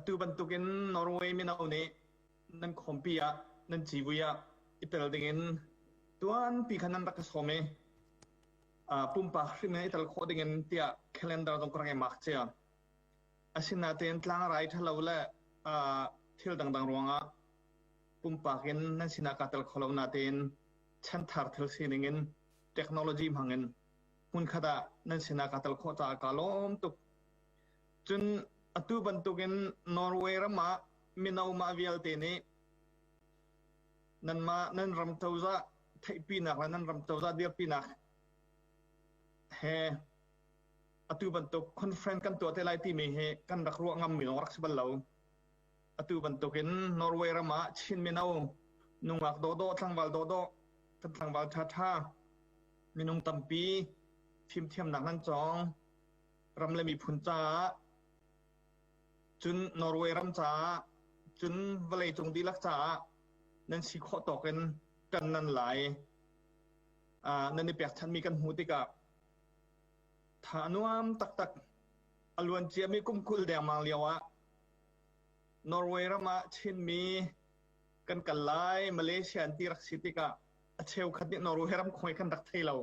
Atu bantukin Norway mino nih nan khawmpi ah nan civui ah i tel dingin tuanpi khan nan rak ka sawm i pumpak hrim in i tel khawh dingin tiah calendar zong ka rak i mark cia. Asinain tlangrai ṭhalo le thil dangdang ruangah pumpak in nan sinah kaa tel kho lo natein chanthar thil sining in technology hmangin hmunkhat ah nan sinah kaa tel khawh caah kaa lawm tuk. Cun atu bantukin Norway ram ah mino mah vialte nih nanmah nan ram cozah theihpinak le nan ram cozah dirpinak he atu bantuk conference kan tuah te lai timi hi kan rak ruah ngammi zong rak si bal lo. Atu bantukin Norway ram ah Chin mino nungak dawhdawh tlangval dawhdawh kan tlangval ṭhaṭha minung tampi fimthiamnak nan cawng ram le miphun caah cun Norway ram caah cun vawleicung dihlak caah nan si khawh tawk in ṭan nan lai nan i pekchanhmi kan hmuh tikah tha a nuam taktak. A luan ciami kum 20 dengmang lio ah Norway ram ah Chinmi kan kal lai Malaysia an ti rak si tikah a cheukhat nih Norway ram khuai kan rak thei lo.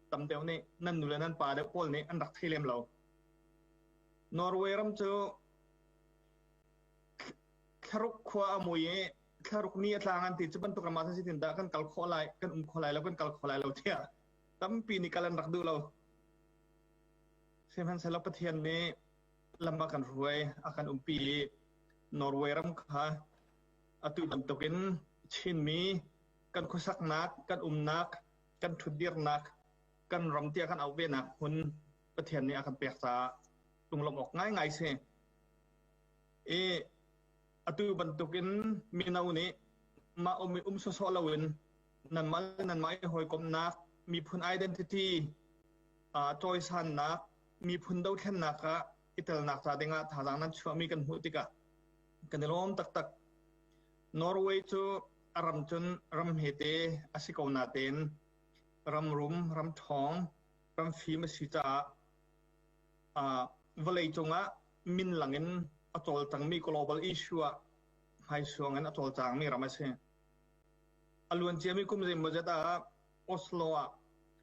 Tam deuh nih nan nu le nan pa deuh pawl nih an rak thei lem lo. Norway ram cu thlaruk khua a mui i thlaruk ni a tlang an ti cu bantuk ram ah zeitin dah kan kal khawh lai kan um khawh lai lo kan kal khawh lai lo tiah tampi nih kal an rak duh lo. Sihmanhsehlaw Pathian nih lam a kan hruai a kan umpi i Norway ram kha atu bantukin Chinmi kan khuasaknak kan umnak kan ṭhutdirnak kan ram tiah kan auh venak hmun Pathian nih a kan pek caah lunglawmh awk ngaingai si. I atu bantukin mino nih mah um i um sawsawh loin nanmah le nanmah i hawikomhnak miphun identity cawisannak miphun dothlennak ah i telnak ca dingah thazaang nan chuahmi kan hmuh tikah kan i lawm taktak. Norway cu a ram cun ram hmete a si ko natein ram rum, ram ṭhawng, ram fim a si caah vawleicung ah min langin a cawlcangmi global issue ah hmaisuang in a cawlcangmi ram a si. A luanciami kum zeimawzat ah Oslo ah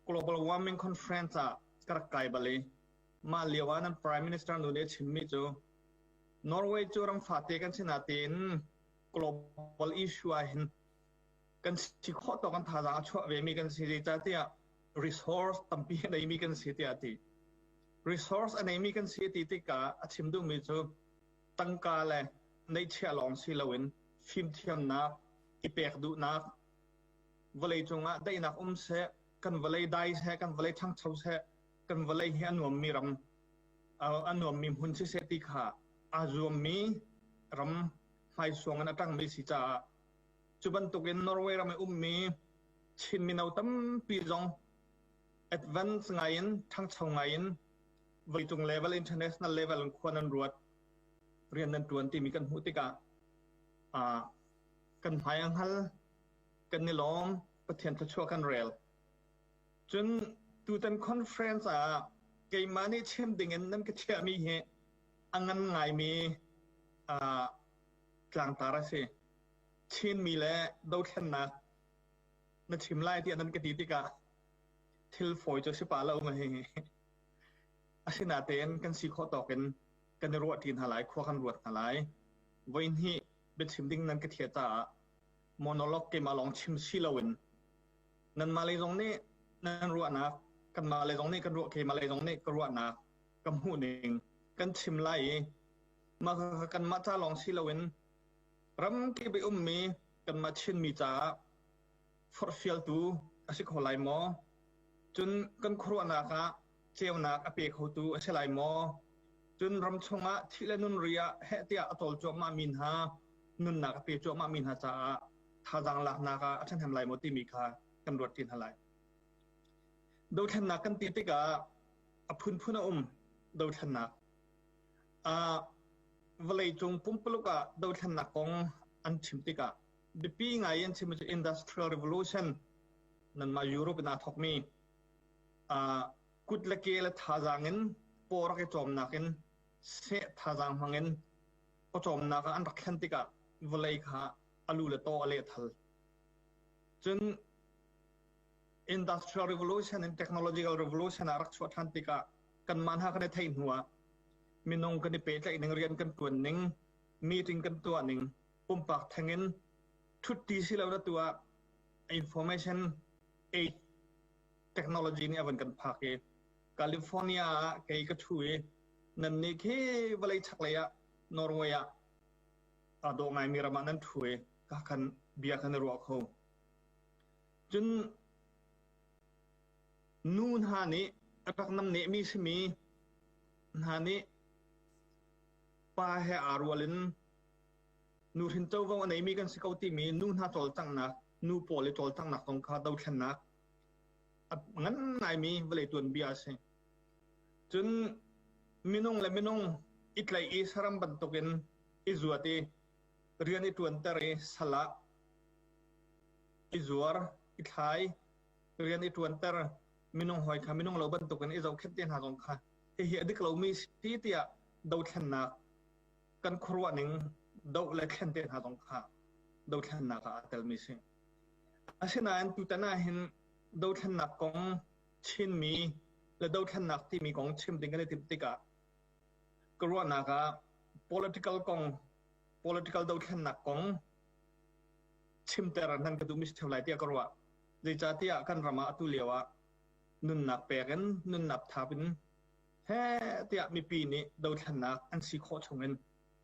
Global Warming Conference ah ka rak kai bal i mah lio ah nan Prime Minister nu nih a chimmi cu Norway cu ram fate kan si natein global issue ah hin kan si khawh tawk kan thazaang a chuah vemi kan si zeicahtiah resource tampi a neimi kan si tiah a ti. Resource a neimi kan si ti tikah a chim duhmi cu tangka le neihchiah lawng si loin fimthiamnak, i pek duhnak, vawleicung ah daihnak um seh, kan vawlei dai seh, kan vawlei ṭhangcho seh, kan vawlei hi a nuammi ram, a nuammi hmun siseh ti kha aa zuammi ram hmaisuang in a ṭangmi si caah cu bantukin Norway ram i ummi Chin mino tampi zong advance ngai in ṭhangcho ngai in vawleicung level international level in khua nan ruat rian nan ṭuan timi kan hmuh tikah kan hmai a hngal kan i lawm Pathian thluachuah kan rel cun tutan conference ah keimah nih chim dingin nan ka chiahmi hi a ngan ngaimi tlangtar a si Chinmi le dothlennak na chim lai tiah nan ka ti tikah thil fawi cu si pah lo ma hi. Asinain kan si khawh tawk in kan i ruahṭi hna lai, khua kan ruat hna lai. Voihnih biachim ding nan ka thiah caah monologue keimah lawng chim si loin nanmah lei zong nih nan ruahnak, kanmah lei zong nih kan ruah, keimah lei zong nih ka ruahnak, ka hmuhning kan chim lai i mah kanmah ca lawng si loin ramkip i ummi kanmah Chinmi caah forhfialtu a si kho lai maw? Cun kan khuaruahnak ah ceunak a pe khotu a si lai maw? Cun ram chungah thih le nun ri ah heh tiah a tawl cuahmahmi hna nunnak a pe cuahmahmi hna caah thazaang laknak ah a ṭhahnem lai maw timi kha kan ruat ṭi hna lai. Dothlennak kan ti tikah a phunphun a um dothlennak. Vawleicung pumpuluk ah dothlennak kong an chim tikah biapi ngai in chim cu Industrial Revolution nanmah Europe in aa thawkmi kut le ke le thazaang in paw rak i cawmnak in seh thazaang hmang in pawcawmnak ah an rak thlen tikah vawlei kha a lu le taw a lehthal. Cun Industrial Revolution in Technological Revolution ah rak chuah ṭhan tikah kanmah hna kan i theih hnu ah minung kan i pehtlaih ning, rian kan ṭuan ning, meeting kan tuah ning, pumpak theng in ṭhutti si lo na tu ah information age technology nih a van kan phak i California ah kei ka ṭhu i nannih khi vawlei chaklei ah Norway ah aa dawh ngaimi ram ah nan ṭhu i ka khan bia kan i ruah kho. Cun nu hna nih a rak namnehmi simi hna nih pa he aa rual in nuhrin covo a neimi kan si ko timi nu hna cawlcanghnak, nu pawl i cawlcanghnak zong kha dothlennak a ngan ngaimi vawlei tuanbia a si. Cun minung le minung i tlaih i saram bantukin i zuat i rian i ṭuanter i sal ah i zuar, i thlai, rian i ṭuanter, minung hawi kha minung lo bantukin i zohkhenh te hna zong kha hihi a dik lomi si tiah dothlennak kan khuaruah ning doh le thlen te hna zong kha dothlennak ah aa telmi si. Asinain tutan ah hin dothlennak kong Chinmi le dothlennak timi kong chim ding kan i timh tikah ka ruahnak ah political kong political dothlennak kong chimter nan ka duhmi si ṭheo lai tiah ka ruah. Zeicahtiah kan ram ah atu lio ah nunnak pek in nunnak thap in heh tiah mipi nih dothlennak an si khawh chungin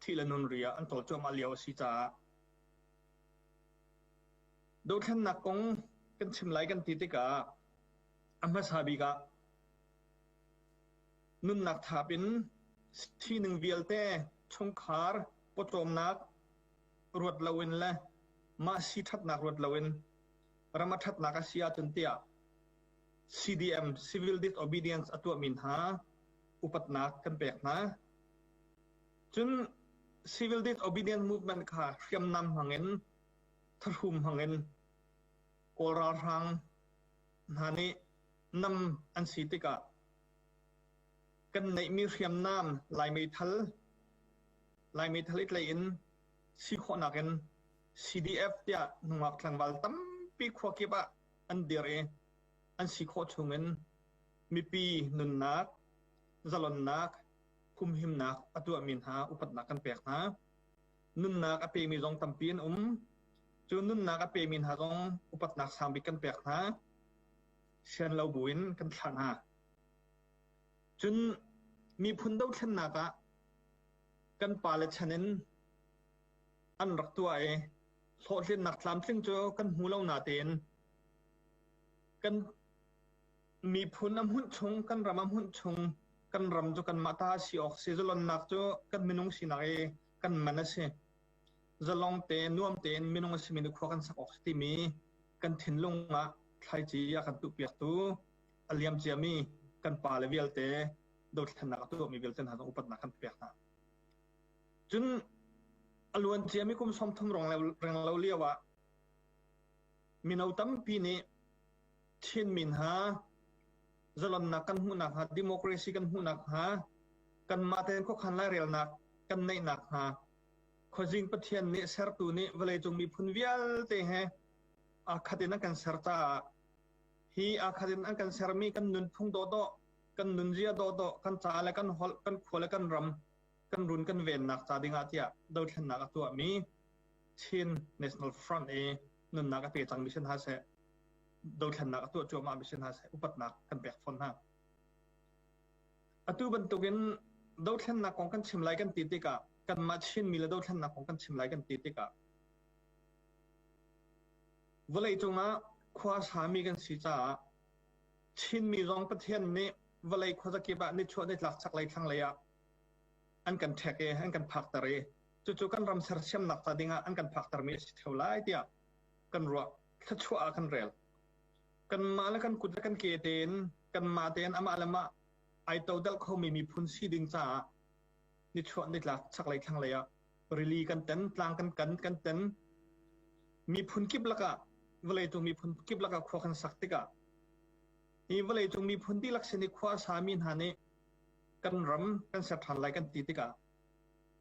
thih le nun ri ah an tawl cuahmah lio a si caah dothlennak kong kan chim lai kan ti tikah a hmasa bik ah nunnak thap in sining vialte chungkhar pawcawmnak ruat loin le mah si ṭhatnak ruat loin ram a ṭhatnak a si ahcun tiah CDM civil disobedience a tuahmi hna upatnak kan pek hna. Cun civil disobedience movement kha hriamnam hmangin thahrum hmangin Kawl ralhrang hna nih nam an si tikah kan neihmi hriamnam Lai meithal Lai meithal i tlaih in si khawhnak in CDF tiah nungak tlangval tampi khua kip ah an dir i an si khawh chungin mipi nunnak, zalonnak, humhimnak a tuahmi hna upatnak kan pek hna. Nunnak a pemi zong tampi an um. Cu nunnak a pemi hna zong upatnak sangbik kan pek hna. Sian lo buin kan thlah hna. Cun miphun dothlennak ah kan pale chan in an rak tuah i hlawhtlinnak tlamtling cu kan hmu lo natein kan miphun a hmunh chung kan ram a hmunh chung kan ram cu kanmah ta si awk si zalonnak cu kan minung sinak i kan man a si zalong te nuam tein minung a simi khua kan sak awk si timi kan thinlung ah thlaici a kan tuhpiaktu a liam ciami kan pale vialte dothlennak a tuahmi vialte hna zong upatnak kan pek hna. Cun a luan ciami kum 30 reng lo lio ah mino tampi nih Chinmi hna zalonnak kan hmuhnak hnga democracy kan hmuhnak hnga kanmah tein khuakhan lairelnak kan neihnak hnga khuazing Pathian nih sertu nih vawleicung miphun vialte he aa khat in an kan ser caah hi aa khat in an kan sermi kan nunphung dawhdawh kan nunzia dawhdawh kan ca le kan holh kan khua le kan ram kan run kan vennak ca dingah tiah dothlennak a tuahmi Chin National Front i nunnak a pe cangmi si hna seh dothlennak a tuah cuahmahmi si hna seh upatnak kan pek fawn hna. Atu bantukin dothlennak kong kan chim lai kan ti tikah kanmah Chinmi le dothlennak kong kan chim lai kan ti tikah vawleicung ah khua sami kan si caah Chinmi zong Pathian nih vawlei khuazakip ah nichuah nitlak chaklei thlanglei ah an kan ṭhek i an kan phakter i cucu kan ram sersiamnak ca dingah an kan phaktermi a si ṭheo lai tiah kan ruah thluachuah ah kan rel. Kanmah le kan kut le kan ke tein kanmah tein amah le mah ai todelh khomi miphun si ding caah nichuah nitlak chaklei thlanglei ah rili kan ten tlang kan kan kan ten miphun kip lakah vawleicung miphun kip lakah khua kan sak tikah hi vawleicung miphun dihlak sin i khua a sami hna nih kan ram kan ser ṭhan lai kan ti tikah.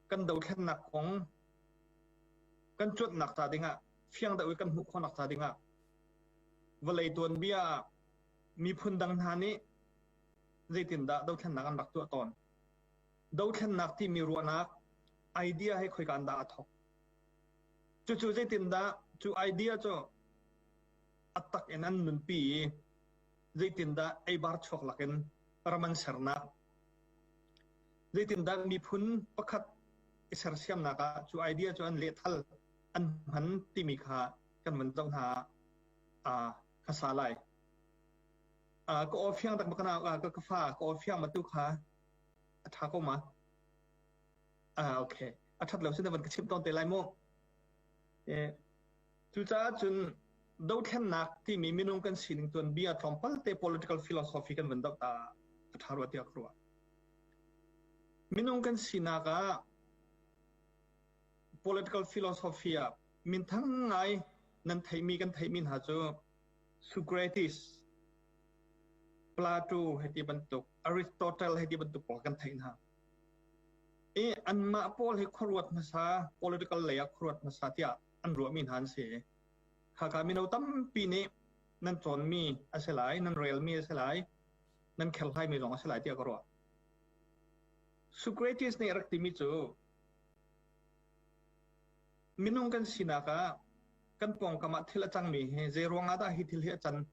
Kan dothlennak kong kan cuanhnak ca dingah fiang deuh i kan hmuh khawhnak ca dingah vawlei tuanbia ah miphun dang hna nih zeitindah dothlennak an rak tuah tawn. Dothlennak timi ruahnak idea hi khoika in dah a thawk? Cucu zeitindah cu idea cu a tak in an nunpi i zeitindah eibar chuak lakin ram an sernak, zeitindah miphun pakhat i sersiamnak ah cu idea cu an lehthal an hman timi kha kan van zoh hna ah hmasa lai. Ka aw fiang tak ma ka ka fa ka aw fiang ma tu kha a ṭha ko ma? Ah okay. A ṭhat lo sin na van ka chimh tawn te lai mu. Eh, cucaah cun dothlennak timi minung kan sining tuanbia tlawmpal te political philosophy kan van doh ta a ṭha rua tiah ka ruah. Minung kan sinak ah political philosophy ah minthang ngai nan theihmi kan theihmi hna cu Socrates, Plato hei ti bantuk, Aristotle hei ti bantuk pawl kan theih hna. I anmah pawl hi khuaruat hmasa, political lei ah khuaruat hmasa tiah an ruahmi hna an si. Khaka mino tampi nih nan cawnmi a si lai, nan relmi a si lai, nan kherhlaimi zong a si lai tiah ka ruah. Socrates nih a rak timi cu minung kan sinak ah kan pawngkam ah thil a cangmi hi zei ruang ah dah hi thil hi a can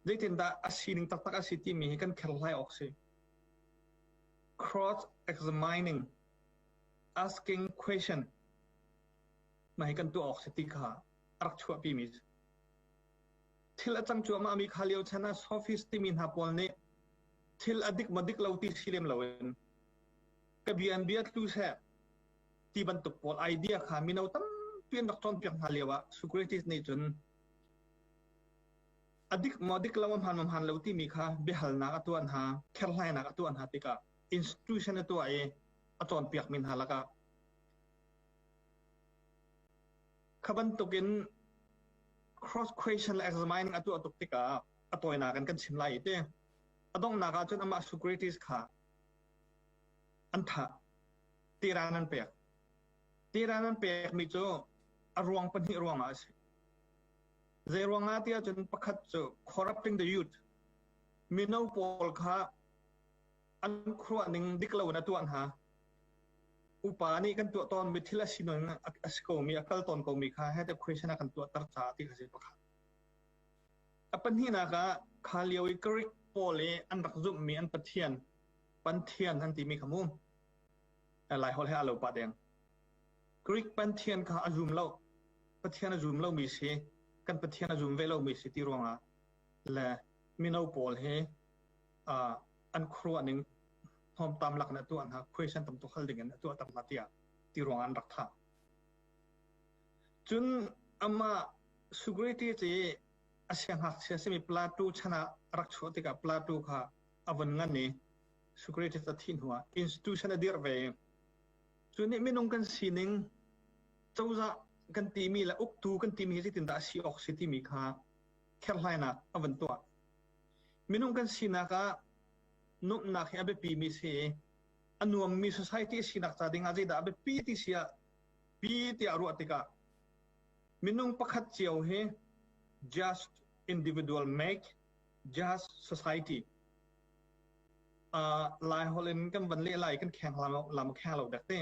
zeitindah a sining taktak a si timi hi kan kherhlai awk si. Cross examining, asking question mah hi kan tuah awk si ti kha a rak chuahpimi thil a cang cuahmah mi kha lio chan ah sophist timi hna pawl nih thil a dik ma dik lo ti si lem loin ka bia an bia tlu seh ti bantuk pawl idea kha mino tampi an rak cawnpiak hna lio ah Socrates nih cun a dik maw dik lo a hmaan maw hmaan lo timi kha biahalnak a tuah hna kherhlainak a tuah hna tikah institution a tuah i a cawnpiakmi hna lakah kha bantukin cross question le examining a tuah tuk tikah a tawinak in kan chim lai i te a donghnak ah cun amah Socrates kha an thah tiran an pek tiran an pekmi cu a ruang pahnih ruangah a si zei ruangah tiah cun pakhat cu corrupting the youth mino pawl kha an khuaruah ning dik lo in a tuah hna upa nih kan tuah tawnmi thil a si a si komi a kal tawn komi kha he te question a kan tuahter caah ti kha si pakhat a pahnihnak ah kha lio i Greek pawl i an rak zumhmi an pathian Pantheon an timi kha mu Lai holh he a lo pah deng Greek Pantheon kha a zum lo Pathian a zum lomi si kan Pathian a zum ve lomi si ti ruangah le mino pawl hi an khuaruah ning hnawmtam lak in a tuah hna question tam tuk hal ding in a tuah tam hna tiah ti ruangah an rak thah cun amah Socrates i a siangngakchia simi Plato chan ah a rak chuah tikah Plato kha a vun ngan i Socrates a thih hnuah institution a dirh ve i cu nih minung kan sining cozah kan timi le uktu kan timi hi zeitindah a si awk si timi kha kherhlainak a vun tuah. Minung kan sinak ah nuamhnak hi a biapimi si i a nuammi society a sinak ca ding ah zeidah a biapi ti si ah pi tiah ruah tikah minung pakhat cio hi just individual make just society Lai holh in kan van leh lai kan kheng lam kheng lo dek te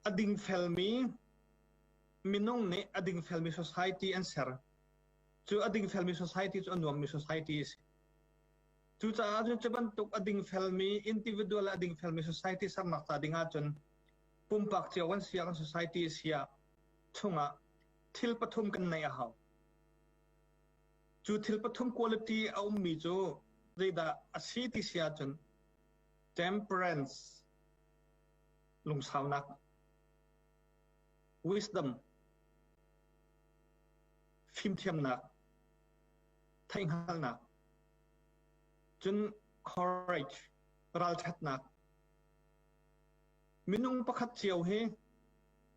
a dingfelmi minung nih a dingfelmi society an ser cu a dingfelmi society cu a nuammi society a si. Cucaah cun cu bantuk a dingfelmi individual a dingfelmi society sernak ca ding ahcun pumpak cio kan si ah kan society a si ah chungah thil pathum kan neih a hau. Cu thil pathum quality a ummi cu zeidah a si ti si ahcun temperance lungsaunak wisdom fimthiamnak, theihhngalhnak, cun courage, ralṭhatnak. Minung pakhat cio hi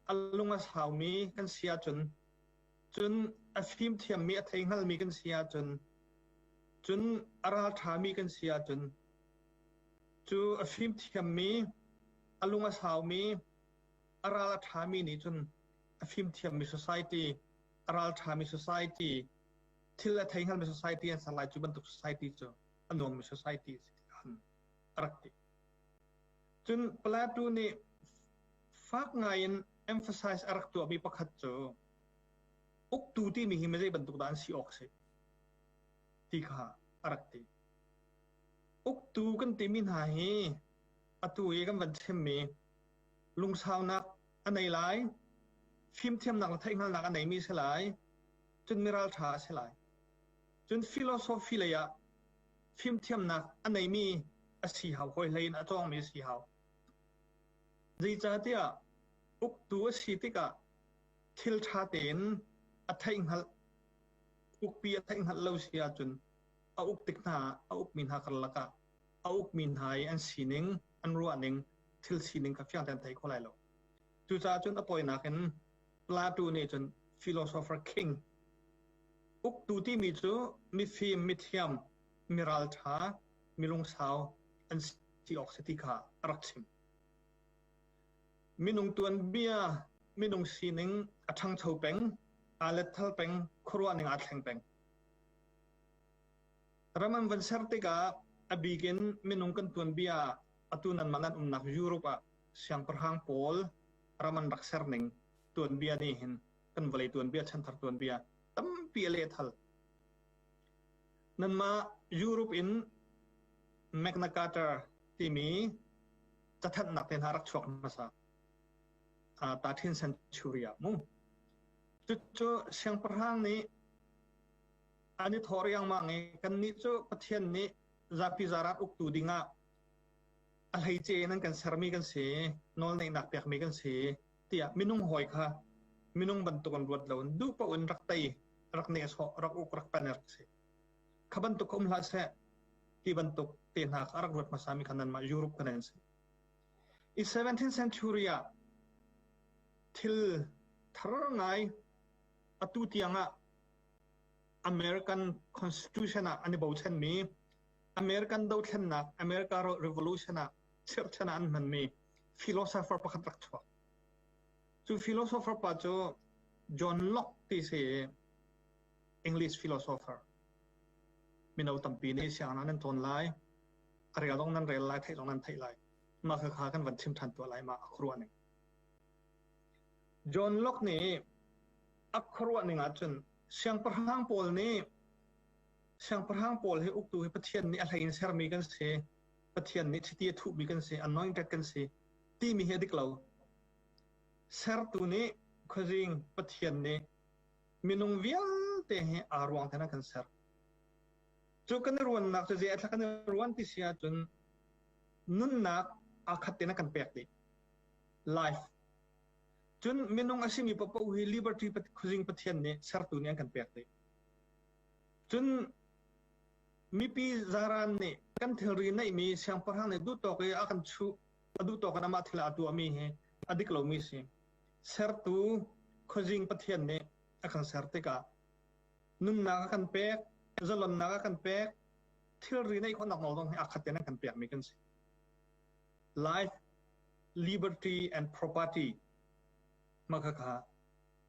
a lung a saumi kan si ahcun, cun a fimthiammi, a theihngalmi kan si ahcun, cun a ralṭhami kan si ahcun, Cu a fimthiammi, a lung a saumi, a ral a ṭhami nih cun a fimthiammi society, a ral ṭhami society, thil a thei hngalmi society an ser lai. Cu bantuk society cu a nuammi society a si ti a rak ti. Cun Plato nih fak ngaiin emphasize a rak tuahmi pakhat cu uktu timi hi zei bantuk dah an si awk si ti kha a rak ti. Uktu kan timi hna hi atu i kan van chimmi lungsaunak a nei lai, fimthiamnak le theihhngalhnak a neimi si lai, cun miralṭha a si lai. Cun philosophy lei ah fimthiamnak a neimi a si hau, hawi hlei in a cawngmi a si hau. Zeicahtiah uktu a si tikah thil ṭha tein a theihhngalh, ukpi a theihhngalh lo si ahcun a uk tik hna ah a ukmi hna karlak ah a ukmi hna i an sining, an ruahning, thil sining kha fiang tein an thei kho lai lo. Cucaah cun a tawinak in Plato nih cun philosopher king uktu timi cu mifim, mithiam, miralṭha, milungsau an si awk si ti kha a rak chim. Minung tuanbia, minung sining a ṭhangcho peng, aa letthal peng, khuaruahning aa thleng peng. Ram an van ser tikah a bik in minung kan tuanbia ah atu nanmah nan umnak Europe ah siangpahrang pawl ram an rak ser ning tuanbia nih hin kan vawlei tuanbia chanthar tuanbia tampi a lehthal. Nanmah Europe in Magna Carta timi cathanhnak te hna rak chuak hmasa. 13 century ah mu. Cucu siangpahrang nih an i thawh riangmang i kannih cu Pathian nih zapi zaran uktu dingah a hleice in an kan sermi kan si, nawlneihnak pekmi kan si tiah minung hawi kha minung bantuk in ruat lo in duh paoh in rak tei, rak nehsawh, rak uk, rak pen rak si. Kha bantuk um hlah seh ti bantuk te hna kha a rak ruat hmasami kha nanmah Europe kan an si. I 17th century ah thil thar ngai atu tiang ah American Constitution ah an i bochanmi American dothlennak America Revolution ah chirhchan ah an hmanmi philosopher pakhat rak chuak. Cu philosopher pa cu John Locke ti si i English philosopher. Mino tampi nih sianginn ah nan cawn lai, a rel zong nan rel lai, theih zong nan theih lai. Mah kha kan van chim ṭhan tuah lai ma a khuaruah ning. John Locke nih a khuaruah ning ahcun siangpahrang pawl nih siangpahrang pawl hi uktu hi Pathian nih a hlei in sermi kan si, Pathian nih chiti a thuhmi kan si, anointed kan si timi hi a dik lo. Sertu nih khuazing Pathian nih minung vialte hi aa ruang ten a kan ser. Cu kan i ruannak cu zei a thla kan i ruan ti si ahcun nunnak aa khat tein a kan pek dih. Life. Cun minung a simi paohpaoh hi liberty khuazing Pathian nih sertu nih an kan pek dih. Cun mipi zaran nih kan thilri neihmi siangpahrang nih duhtawk i a kan chuh, a duhtawk in amah thil a tuahmi hi a dik lomi si. Sertu khuazing Pathian nih a kan ser tikah nunnak a kan pek, zalonnak a kan pek, thilri neih khawhnak nawl zong hi aa khat tein an kan pekmi kan si. Life, liberty and property mah khakha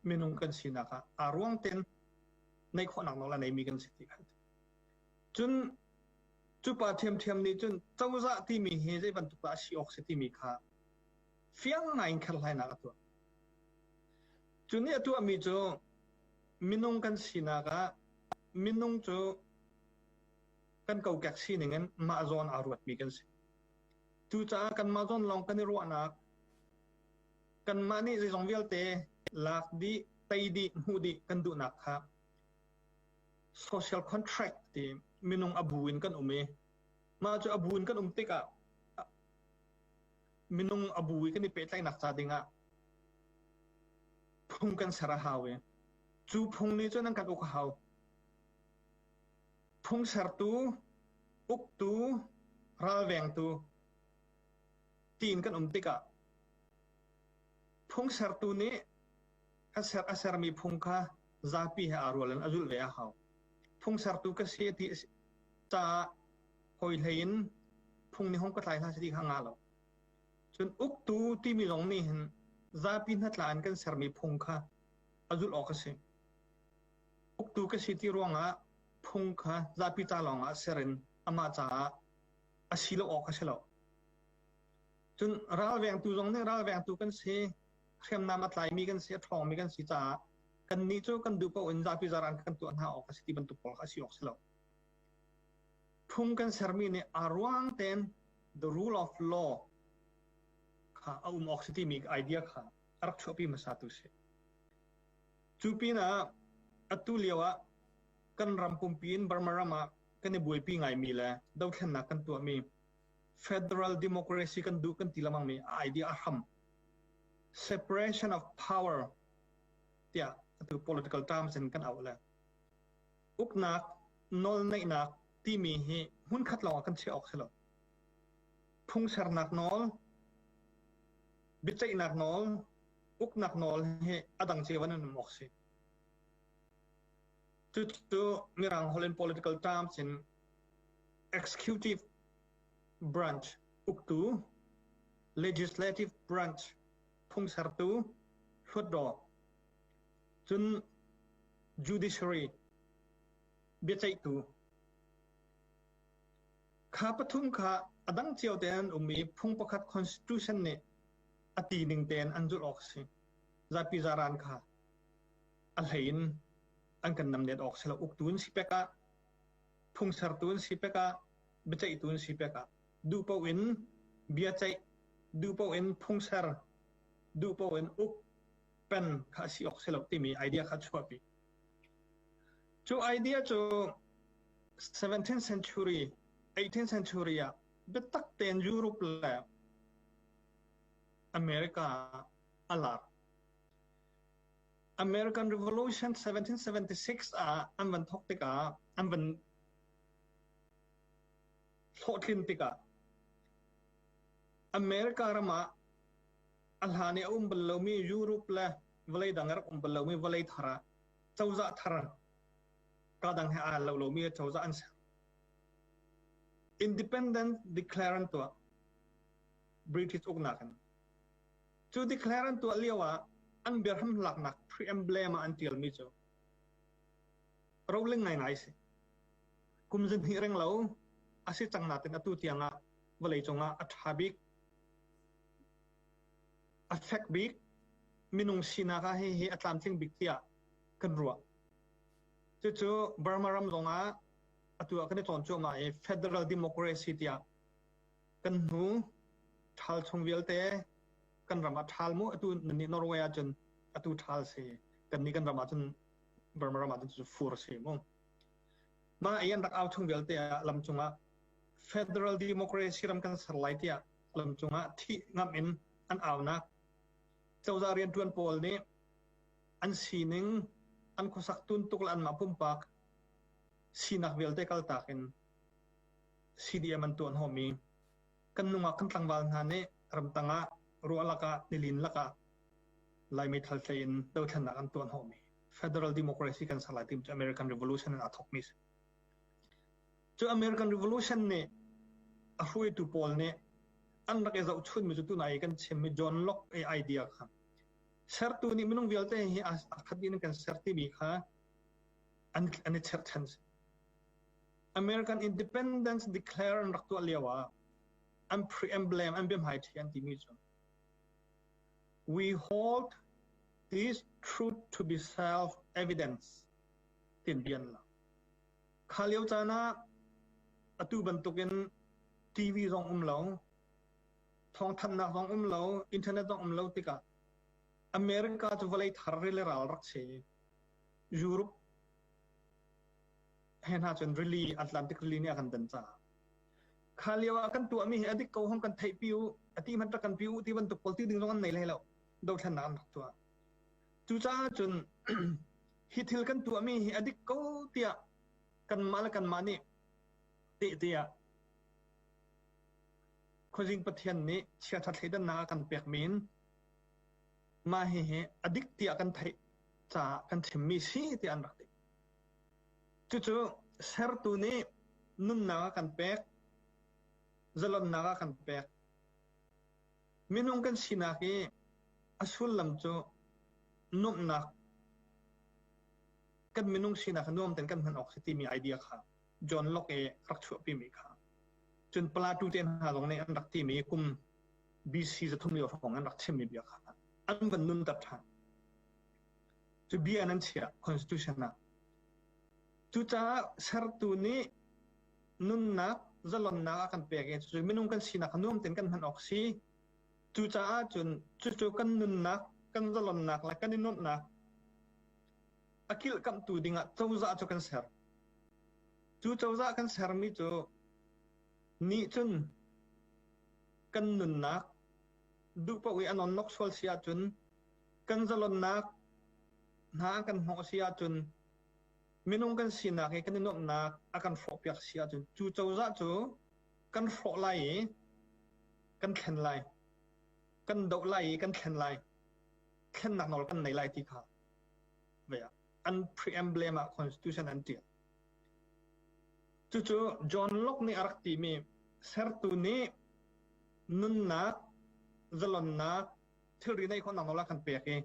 minung kan sinak ah aa ruang tein neih khawhnak nawl a neimi kan si ti kha. Cun cu pa ṭhiamṭhiam nih cun cozah timi hi zei bantuk dah a si awk si timi kha fiang ngai in kherhhlainak a tuah. Cu nih a tuahmi cu minung kan sinak ah minung cu kan kokek sining in mah zawn aa ruatmi kan si. Cucaah kanmah zawn lawng kan i ruahnak, kanmah nih zeizong vialte lak dih, tei dih, hmuh dih kan duhnak kha social contract ti minung a bu in kan um i mah cu a bu in kan um tikah minung a bu i kan i pehtlaihnak ca dingah phung kan ser a hau i cu phung nih cun an kan uk a hau. Phung sertu, uktu, ralvengtu tiin kan um tikah phung sertu nih a ser a sermi phung kha zapi he aa rual in a zulh ve a hau. Phung sertu ka si ti caah hawi hlei in Phung nih hong ka tlai hlah seh ti kha ngah lo. Cun uktu timi zong nih hin zapi hnatla in kan sermi phung kha a zulh awk a si. Uktu ka si ti ruangah phung kha zapi ca lawngah ser in amah caah a si lo awk a si lo. Cun ralvengtu zong nih ralvengtu kan si, hriamnam a tlaimi kan si, a ṭhawngmi kan si caah kannih cu kan duh paoh in zapi zaran kan tuah hna awk a si ti bantuk pawl kha a si awk si lo. Phung kan sermi nih aa ruang tein the rule of law kha a um awk si timi idea kha a rak chuahpi hmasatu si. Cu pinah atu lio ah kan ram pumpi in Burma ram ah kan i buaipi ngaimi le dothlennak kan tuahmi federal democracy kan duh kan ti lengmangmi idea a hram separation of power tiah atu political terms in kan auh le uknak nawlneihnak timi hi hmunkhat lawng ah kan chiah awk si lo. Phungsernak nawl, biaceihnak nawl, uknak nawl hi a dang cio in an um awk si. Cucu Mirang holh in political terms in executive branch uktu, legislative branch phungsertu, hluatdaw, cun judiciary biaceihtu. Kha pathum kha a dang cio tein an um i phung pakhat constitution nih a ti ning tein an zulh awk a si. Zapi zaran kha a hlei in an kan namnet awk si lo. Uktu an si pek ah, phungsertu an si pek ah, biaceihtu an si pek ah, duh paoh in biaceih, duh paoh in phungser, duh paoh in uk pen kha a si awk si lo timi idea kha chuahpi. Cu idea cu 17th century, 18th century ah biatak tein Europe le America a lar. American Revolution 1776 ah an van thawk tikah an van hlawhtlin tikah America ram ah a hlan i a um bal lomi Europe le vawlei dang a rak um bal lomi vawlei thar ah cozah thar ka dang he aa lo lomi cozah an ser. Independent declare an tuah British uknak in. Cu declare an tuah lio ah an biahram laknak preamble ah an tialmi cu roling ngaingai si. Kum zahnih reng lo a si cang natin atu tiang ah vawleicung ah a ṭha bik a fek bik minung sinak ah hihi a tlamtling bik tiah kan ruah. Cucu Burma ram zongah atu ah kan i cawn cuahmah i federal democracy tiah kan hnu ṭhal chung vialte kan ram ah ṭhal mu atu nannih Norway ahcun atu ṭhal si kannih kan ram ahcun Burma ram ahcun cu fur si mu. Mah i an rak au chung vialte ah lam cungah federal democracy ram kan ser lai tiah lam cungah thih ngamh in an aunak cozah rianṭuan pawl nih an sining an khuasak tuntuk le anmah pumpak sinak vialte kaltak in CDM an tuah hnawhmi kan nungak kan tlangval hna nih ramtang ah ruah lakah nilin lakah Lai meithal tlei in dothlennak an tuah hnawhmi federal democracy kan ser lai ti cu American Revolution in aa thawkmi si. Cu American Revolution nih a hruaitu pawl nih an rak i zohchunmi cu tunai i kan chimmi John Locke i idea kha sertu nih minung vialte hi a khat dih in kan ser timi kha an an i cherhchan. American Independence declare an rak tuah lio ah an preamble an biahmaiṭhi an timi cu we hold this truth to be self-evidence tin bian la. Kha lio caan ah atu bantukin TV zong um lo, thawngthanhnak zong um lo, internet zong um lo tikah America cu vawlei thar rili ral rak si. Europe he hna cun rili Atlantic rili nih a kan dan caah kha lio ah kan tuahmi hi a dik ko hong kan theihpi u a ti hmanh rak kan pi u ti bantuk pawl ti ding zong an nei hlei lo dothlennak an rak tuah cucaah cun hi thil kan tuahmi hi a dik ko tiah kanmah le kanmah nih tehte ah Khuazing Pathian nih chiaṭha thleidannak a kan pek men mah hihi a dik tiah kan theih caah kan chimmi si tiah an rak ti. Cucu sertu nih nunnak a kan pek. Zalonnak a kan pek. Minung kan sinak i a sullam cu nuamhnak kan minung sinak nuam ten kan hman awk si timi idea kha John Locke i rak chuahpimi kha. Cun Plato te hna zong nih an rak timi kum BC 300 lio hrawng an rak chimmi bia kha an van nunter ṭhan. Cu bia nan chiah constitution ah. Cucaah sertu nih nunnak zalonnak a kan pek i cucu minung kan sinak nuam tein kan hman awk si. Cucaah cun cucu kan nunnak, kan zalonnak le kan i nuamhnak a kilhkamhtu dingah cozah cu kan ser. Cu cozah kan sermi cu nih cun kan nunnak duh paoh i a nonnok sual si ahcun kan zalonnak hna an kan hnawh si ahcun minung kan sinak i kan i nuamhnak a kan hrawhpiak si ahcun cu cozah cu kan hrawh lai i kan thlen lai kan doh lai i kan thlen lai thlennak nawl kan nei lai ti kha an preamble ah constitution an ṭial. Cucu John Locke nih a rak timi sertu nih nunnak, zalonnak, thilri neih khawhnak nawl a kan pek i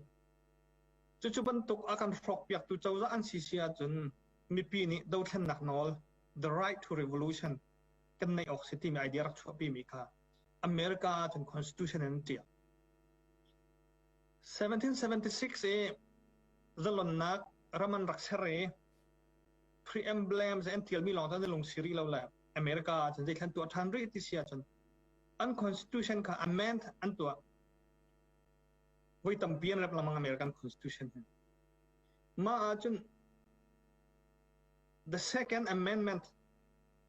cucu bantuk a kan hrawkpiaktu cozah an si si ahcun mipi nih dothlennak nawl the right to revolution kan neih awk si timi idea rak chuahpimi kha America ahcun constitution in an ṭial. 1776 i zalonnak ram an rak ser i preamble an ṭialmi lawng cu an i lungsi rih lo le America ahcun zeithlan tuah ṭhan rih ti si ahcun an constitution kha amend an tuah. Voi tampi an rep lengmang American constitution hi. Mah ahcun the second amendment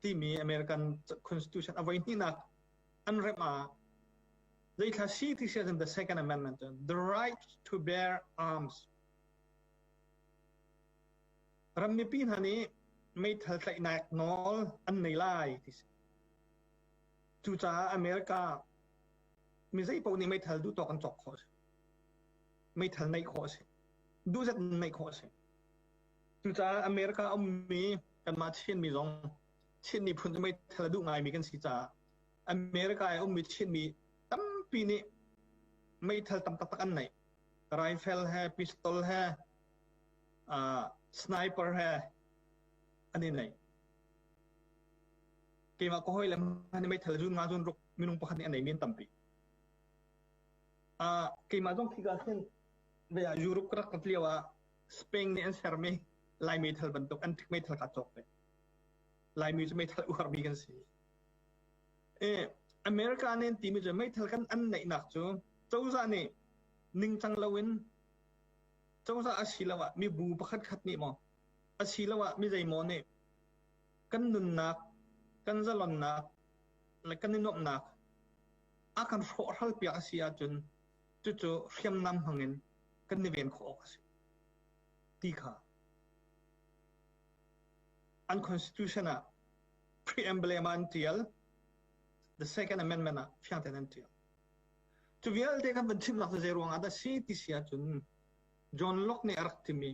timi American constitution a voi hnihnak an remh ah zeithla si ti si ahcun the second amendment the right to bear arms ram mipi hna nih meithal tlaihnak nawl an nei lai ti si. Cucaah America mi zei paoh nih meithal duh tawk an cawk khawh a si. Meithal neih khawh a si. Duh zat neih khawh a si. Cucaah America ummi kanmah Chinmi zong Chin miphun cu meithal a duh ngaimi kan si caah America i ummi Chinmi tampi nih meithal tam taktak an neih. Rifle he, pistol he, uh, sniper he an i neih. Keimah ka hawi le hmanh meithal zun nga zun ruk minung pakhat nih a neimi an tampi. Uh, keimah zong khika khin ve ah Europe ka rak rat lio ah Spain nih an sermi Lai meithal bantuk antique meithal ka cawk ve. Laimi cu meithal uarmi kan si. E, America nih an timi cu meithal kan an neihnak cu cozah nih ningcang loin cozah asiloah mibu pakhat khat nih maw asiloah mi zeimaw nih kan nunnak, kan zalonnak le kan i nuamhnak a kan hrawhhralpiak a si ahcun cucu hriamnam hmangin kan i ven khawh awk a si ti kha an constitution ah preamble ah an tial the second amendment ah fiang tein an tial cu vialte kan van chimnak cu zei ruang ah dah si ti si ahcun John Locke nih a rak timi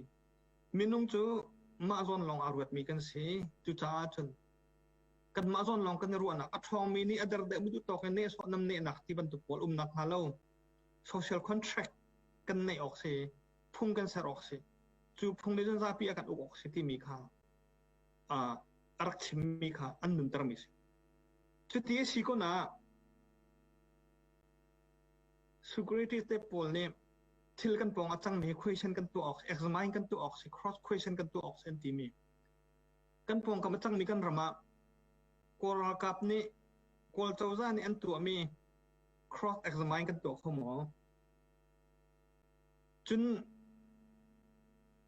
Minung cu mah zawn lawng aa ruatmi kan si. Cucaah cun kanmah zawn lawng kan i ruahnak a ṭhawngmi nih a der deuhmi duhtawk in nehsawh namnehnak ti bantuk pawl umnak hnga lo social contract kan neih awk si, phung kan ser awk si. Cu phung nih cun zapi a kan uk awk si timi kha a rak chimmi kha an nuntermi si. Cuti a si kun ah Socrates te pawl nih thil kan pawng a cangmi question kan tuah awk examine kan tuah awk si cross question kan tuah awk si an timi kan pawngkam a cangmi kan ram ah Kawl ralkap nih Kawl cozah nih an tuahmi cross examine kan tuah kho maw cun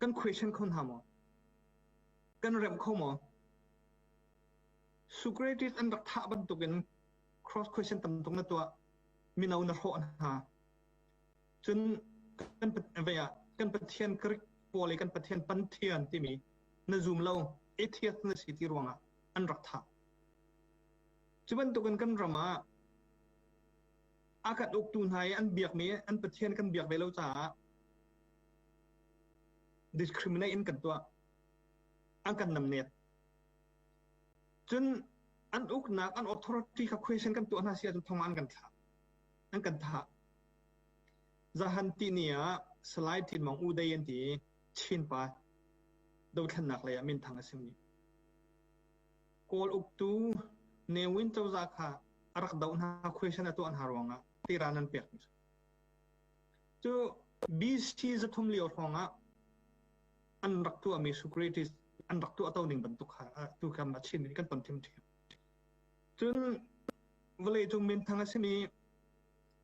kan question kho hna maw kan remh kho maw Socrates an rak thah bantukin cross question tam tuk na tuah mino na hrawh hna Cun kan vei ah kan Pathian Greek pawl i kan Pathian Pantheon timi na zum lo, atheist na si ti ruangah an rak thah. Cu bantukin kan ram ah a kan uktu hna i an biakmi an Pathian kan biak ve lo caah discriminate in kan tuah. An kan namnet. Cun An uknak, an authority kha question kan tuah hna si ahcun thong ah an kan thlah. An kan thah. Zahan tihni ah Salai Tin Maung U Dei an ti i Chin pa dothlennak lei ah minthang a simi. Kawl uktu Ne Win cozah kha a rak doh hna question a tuah hna ruangah tiran an pek. Cu BC 300 lio hrawngah an rak tuahmi Socrates an rak tuah to ning bantuk kha tu kam a Chin kan ton ṭhiamṭhiam. Cun vawleicung minthang a simi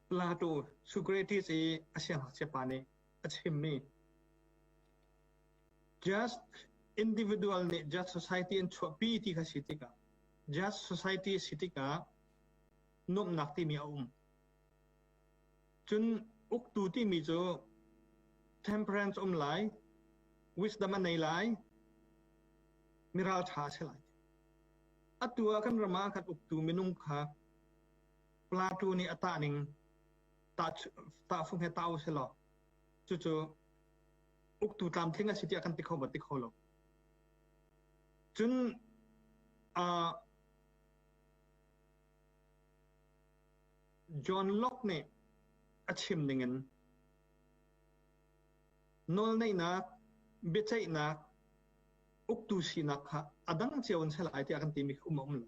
Plato, Socrates i a siangngakchia pa nih a chimmi just individual nih just society an chuahpi ti kha si tikah just society si tikah nuamhnak timi a um. Cun uktu timi cu temperance um lai, wisdom a nei lai, miral ṭha a si lai. Atu ah kan ram ah khan uktu minung kha Plato nih a tah ning tahfung he tah u sih law cucu uktu tlamtling a si tiah kan ti kho ba ti kho lo. Cun John Locke nih a chim ningin nawlneihnak, biaceihnak, uktu sinak kha a dang cio in si lai tiah kan timi kha um a um lo.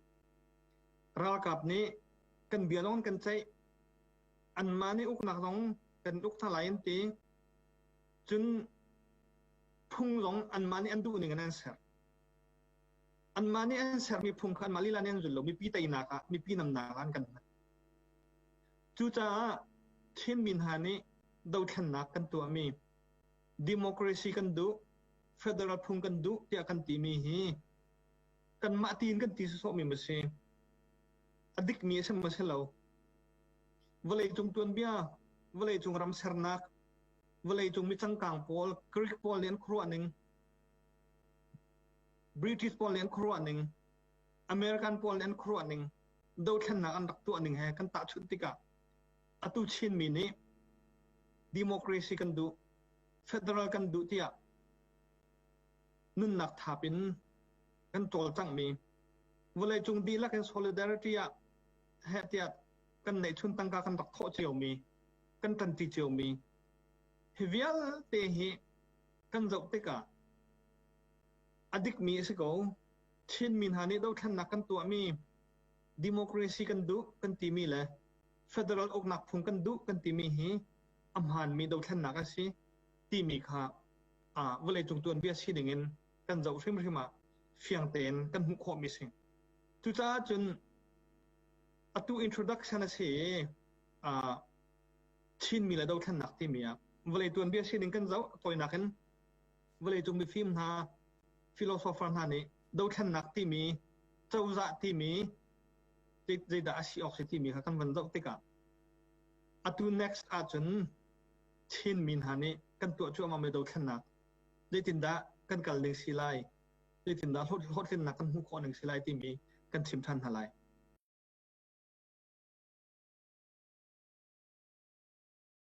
Ralkap nih kan bia zong an kan ceih. Anmah nih uknak zong kan uk hna lai an ti. Cun phung zong anmah nih an duh ning in an ser. Anmah nih an sermi phung kha anmah lila nih an zul lo. Mipi teinak ah, mipi namnak ah an kan hman. Cucaah Chinmi hna nih dothlennak kan tuahmi democracy kan duh, federal phung kan duh tiah kan timi hi kanmah tiin kan ti sawsawhmi maw si? A dikmi a si maw si lo? Vawleicung tuanbia, vawleicung ram sernak, vawleicung mi cangkang pawl, Greek pawl nih an khuaruah ning, British pawl nih an khuaruah ning, American pawl nih an khuaruah ning, dothlennak an rak tuah ning he kan tahchunh tikah atu Chinmi nih democracy kan duh, federal kan duh tiah nunnak thap in kan cawlcanghmi vawleicung dihlak in solidarity ah heh tiah kan neihchun tangka kan rak thawh ciomi kan ṭanṭi ciomi hi vialte hi kan zoh tikah a dikmi a si ko. Chinmi hna nih dothlennak kan tuahmi democracy kan duh kan timi le federal uknak phung kan duh kan timi hi a hmaanmi dothlennak a si timi kha vawleicung tuanbia sining in kan zoh hrimhrim ah fiang tein kan hmuh khawhmi si. Cucaah cun atu introduction a si i Chinmi le dothlennak timi ah vawlei tuanbia sining kan zoh tawinak in vawleicung mifim hna philosopher hna nih dothlennak timi cozah timi zeidah a si awk si timi kha kan van zoh tikah atu next ahcun Chinmi hna nih kan tuah cuahmahmi dothlennak zeitindah kan kal ning si lai, zeitindah hlawhtlinnak kan hmuh khawh ning si lai timi kan chim ṭhan hna lai.